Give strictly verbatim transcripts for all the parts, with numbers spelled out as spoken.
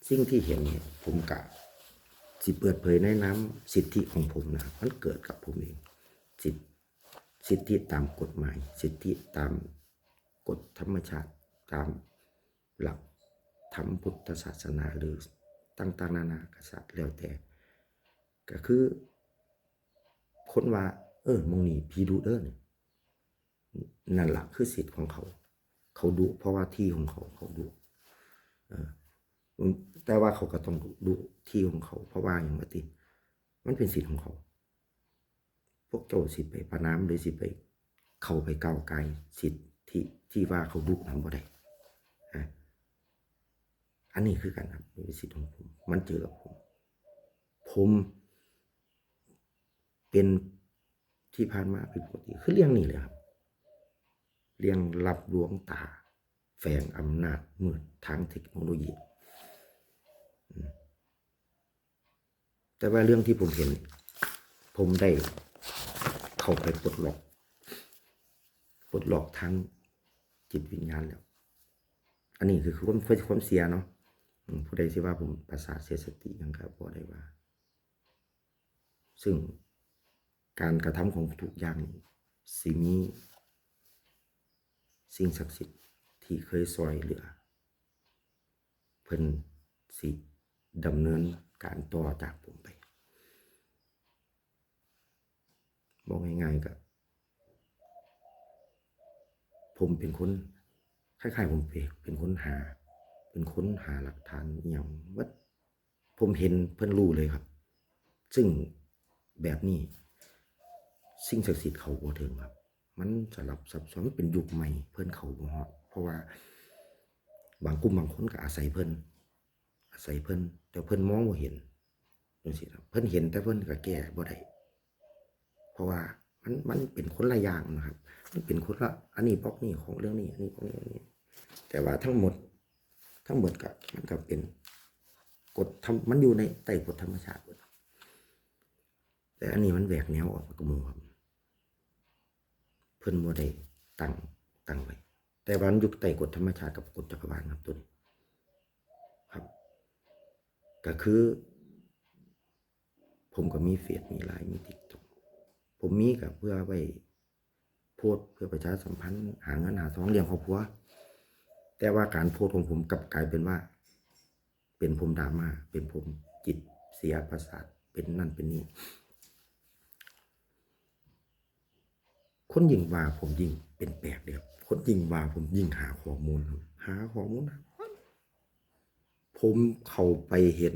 สิ่งที่เห็นเนี่ย ผมกะสิเปิดเผยในนามสิทธิของผมนะครับ มันเกิดกับผมเอง สิทธิ สิทธิตามกฎหมาย สิทธิตามกฎธรรมชาติ ตามหลักธรรมพุทธศาสนา หรือต่างๆ นานา กษัตริย์ แล้วแต่ ก็คือ คนว่า เออ หม่องนี้ผีดุเด้อนี่ นั่นล่ะคือสิทธิ์ของเขา เขาดุเพราะว่าที่ของเขา เขาดุ เออ แต่ว่าเขาก็ต้องดุที่ของเขา เพราะว่าหยังว่าติ มันเป็นสิทธิ์ของเขา พวกเจ้าสิไปประณามหรือสิไปเข้าไปก้าวก่ายสิทธิที่ว่าเขาดุนั้นบ่ได้ นะ อันนี้คือกันครับ มันเป็นสิทธิ์ของผม มันเจอกับผม ผมเป็น ที่ผ่านมาผิดปกติ คือเรื่องนี้เลยครับ เรื่องลับลวงตา แฝงอำนาจมืดทางเทคโนโลยี อืม แต่ว่าเรื่องที่ผมเห็น ผมได้เข้าไปปลดล็อก ปลดล็อกทางจิตวิญญาณแล้ว อันนี้คือความ ความเสียเนาะ อืม ผู้ใดสิว่าผมประสาทเสียสติหยังก็บ่ได้ว่า ซึ่งการกระทำของทุกอย่างนี่ สิมีสิ่งศักดิ์สิทธิ์ที่เคยซ่อยเหลือ เพิ่นสิดำเนินการต่อจากผมไป บอกง่ายๆก็ ผมเป็นคน คล้ายๆ ผมเป็น เป็นคนหา เป็นคนหาหลักฐานอหย่างเบิด ผมเห็นเพิ่นรู้เลยครับ ซึ่งแบบนี้ สิ่งศักดิ์สิทธิ์เข้าบ่ถึงครับ มันสลับซับซ้อน มันเป็นยุคใหม่ เพิ่นเข้าบ่ฮอด เพราะว่าบางกลุ่มบางคนก็อาศัยเพิ่น อาศัยเพิ่น แต่เพิ่นมองบ่เห็น จังซี้นะ เพิ่นเห็นแต่เพิ่นก็แก้บ่ได้ เพราะว่ามัน มันเป็นคนละอย่างนะครับ มันเป็นคนละ อันนี้บล็อกนี่ของเรื่องนี้ อันนี้บล็อกนี่ อันนี้ แต่ว่าทั้งหมด ทั้งหมดก็ มันก็เป็นกฎธรรม มันอยู่ในใต้กฎธรรมชาติเบิด แต่อันนี้มันแหวกแนวออกจากหมู่ครับ เพิ่นบ่ได้ตั้ง ตั้งไว้ แต่ว่ามันอยู่ใต้กฎธรรมชาติกับกฎจักรวาลครับ ตัวนี้ ครับ ก็คือ ผมก็มีเฟซ มีไลน์ มีติ๊กต็อก ผมมีก็เพื่อไว้โพสต์ เพื่อประชาสัมพันธ์ หาเงินหาทองเลี้ยงครอบครัว แต่ว่าการโพสต์ของผมกลับกลายเป็นว่า เป็นผมดราม่า เป็นผมจิตเสียประสาท เป็นนั่นเป็นนี่ คนยิ่งว่าผมยิ่งเป็นแปลกเด้อครับ คนยิ่งว่าผมยิ่งหาข้อมูลครับ หาข้อมูล ผมเข้าไปเห็น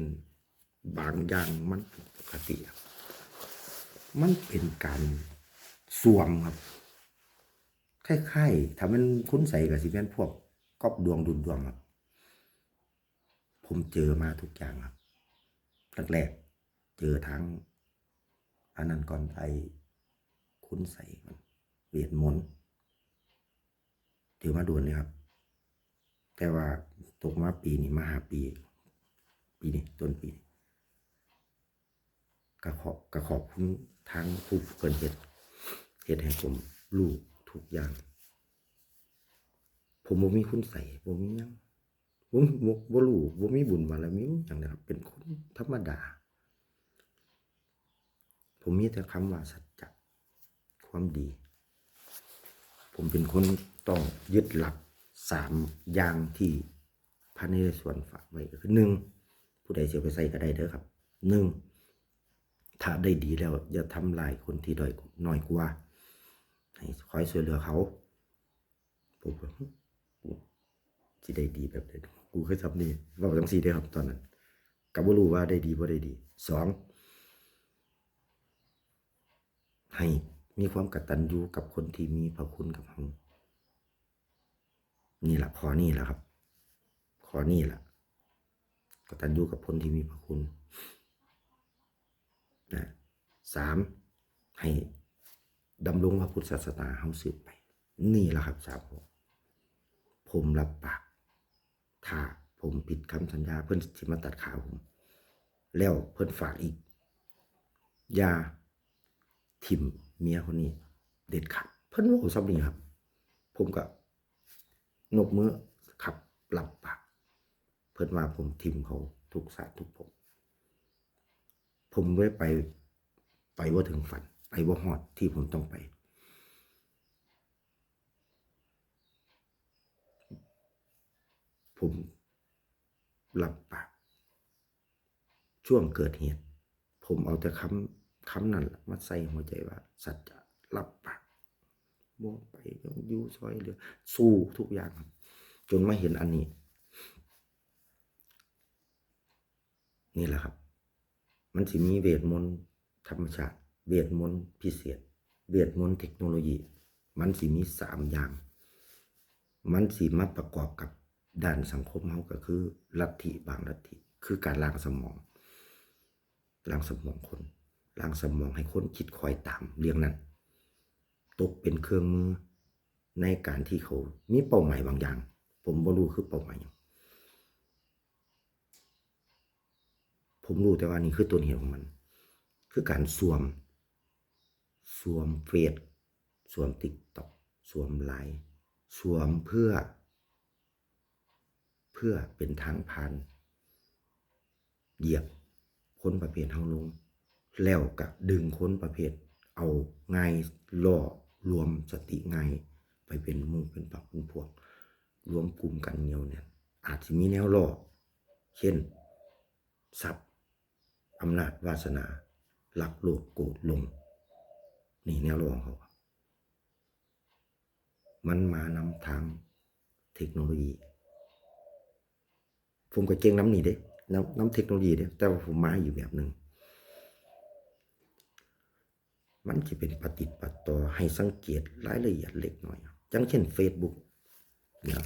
บางอย่างมันผิดปกติครับ มันเป็นการส่วมครับ คล้ายๆ ถ้าแม่นคุณไสก็สิแม่นพวกก๊อปดวงดูดดวงครับ ผมเจอมาทุกอย่างครับ แรกๆ เจอทั้ง อันนั้นก่อน ไอ้คุณไสก่อน เวทมนต์ เจอมาโดนเลยครับ แต่ว่าตกมาปีนี้ มาห้าปี ปีนี้ ต้นปีนี้ ก็ขอบ ก็ขอบคุณทางผู้เพิ่นเฮ็ด เฮ็ดให้ผมรู้ทุกอย่าง ผมบ่มีคุณไสย บ่มีหยัง บ่ บ่ บ่รู้ บ่มีบุญบารมีหยังเลยครับ เป็นคนธรรมดา ผมมีแต่คำว่าสัจจะ ความดี ผมเป็นคนต้องยึดหลักสามอย่างที่พระนเรศวรฝากไว้ ก็คือ หนึ่ง ผู้ใดสิเอาไปใส่ก็ได้เด้อครับ หนึ่ง ถ้าได้ดีแล้ว อย่าทำลายคนที่ด้อย น้อยกว่า ให้คอยช่วยเหลือเขา ผมก็ "หึ กูสิได้ดีแบบใด กูคือส่ำนี้" เว้าจั่งซี้เด้อครับ ตอนนั้น ก็บ่รู้ว่าได้ดีบ่ได้ดี สอง ให้มีความกตัญญูกับคนที่มีพระคุณกับเรา นี่ล่ะ ข้อนี้ล่ะครับ ข้อนี้ล่ะ กตัญญูกับคนที่มีพระคุณ นะ สาม ให้ดำรงพระพุทธศาสนาเฮาสืบไป นี่ล่ะครับ สามข้อ ผมรับปาก ถ้าผมผิดคำสัญญา เพิ่นสิมาตัดขาผม แล้วเพิ่นฝากอีก อย่าถิ่มเมียคนนี้เด็ดขาด เพิ่นเว้าส่ำนี้ครับ ผมก็นบมือ ครับ รับปาก เพิ่นว่าผมถิ่มเขา ทุกชาติทุกภพ ผมเลยไป ไปบ่ถึงฝัน ไปบ่ฮอดที่ผมต้องไป ผมรับปาก ช่วงเกิดเหตุ ผมเอาแต่คำ คำนั้นล่ะมาใส่หัวใจว่า สัจจะรับปาก บ่ไป ต้องอยู่ซอยเหลือ สู้ทุกอย่างครับ จนมาเห็นอันนี้ นี่แหละครับ มันสิมีเวทมนต์ธรรมชาติ เวทมนต์พิเศษ เวทมนต์เทคโนโลยี มันสิมีสามอย่าง มันสิมาประกอบกับด้านสังคมเฮาก็คือลัทธิบางลัทธิ คือการล้างสมอง ล้างสมองคน ล้างสมองให้คนคิดคอยตามเรื่องนั้น ตกเป็นเครื่องมือในการที่เขามีเป้าหมายบางอย่าง ผมบ่รู้คือเป้าหมายหยัง ผมรู้แต่ว่านี่คือต้นเหตุของมัน คือการสวม สวมเฟซ สวมติ๊กต็อก สวมไลน์ สวมเพื่อ เพื่อเป็นทางผ่าน เหยียบคนประเภทเฮาลง แล้วก็ดึงคนประเภทเอาง่าย ล่อรวมสติง่าย ไปเป็นหมู่เป็นพรรคเป็นพวก รวมกลุ่มกันเหนียวแน่น อาจสิมีแนวล่อ เช่น ทรัพย์ อำนาจ วาสนา รัก โลภ โกรธ หลง นี่แนวล่อของเขา มันมานำทางเทคโนโลยี ผมก็เก่งนำนี่เด้ นำ นำเทคโนโลยีเด้ แต่ว่าผมมาอยู่แบบหนึ่ง มันสิเป็นปะติดปะต่อ ให้สังเกตรายละเอียดเล็กน้อย อย่างเช่น Facebook เนี่ย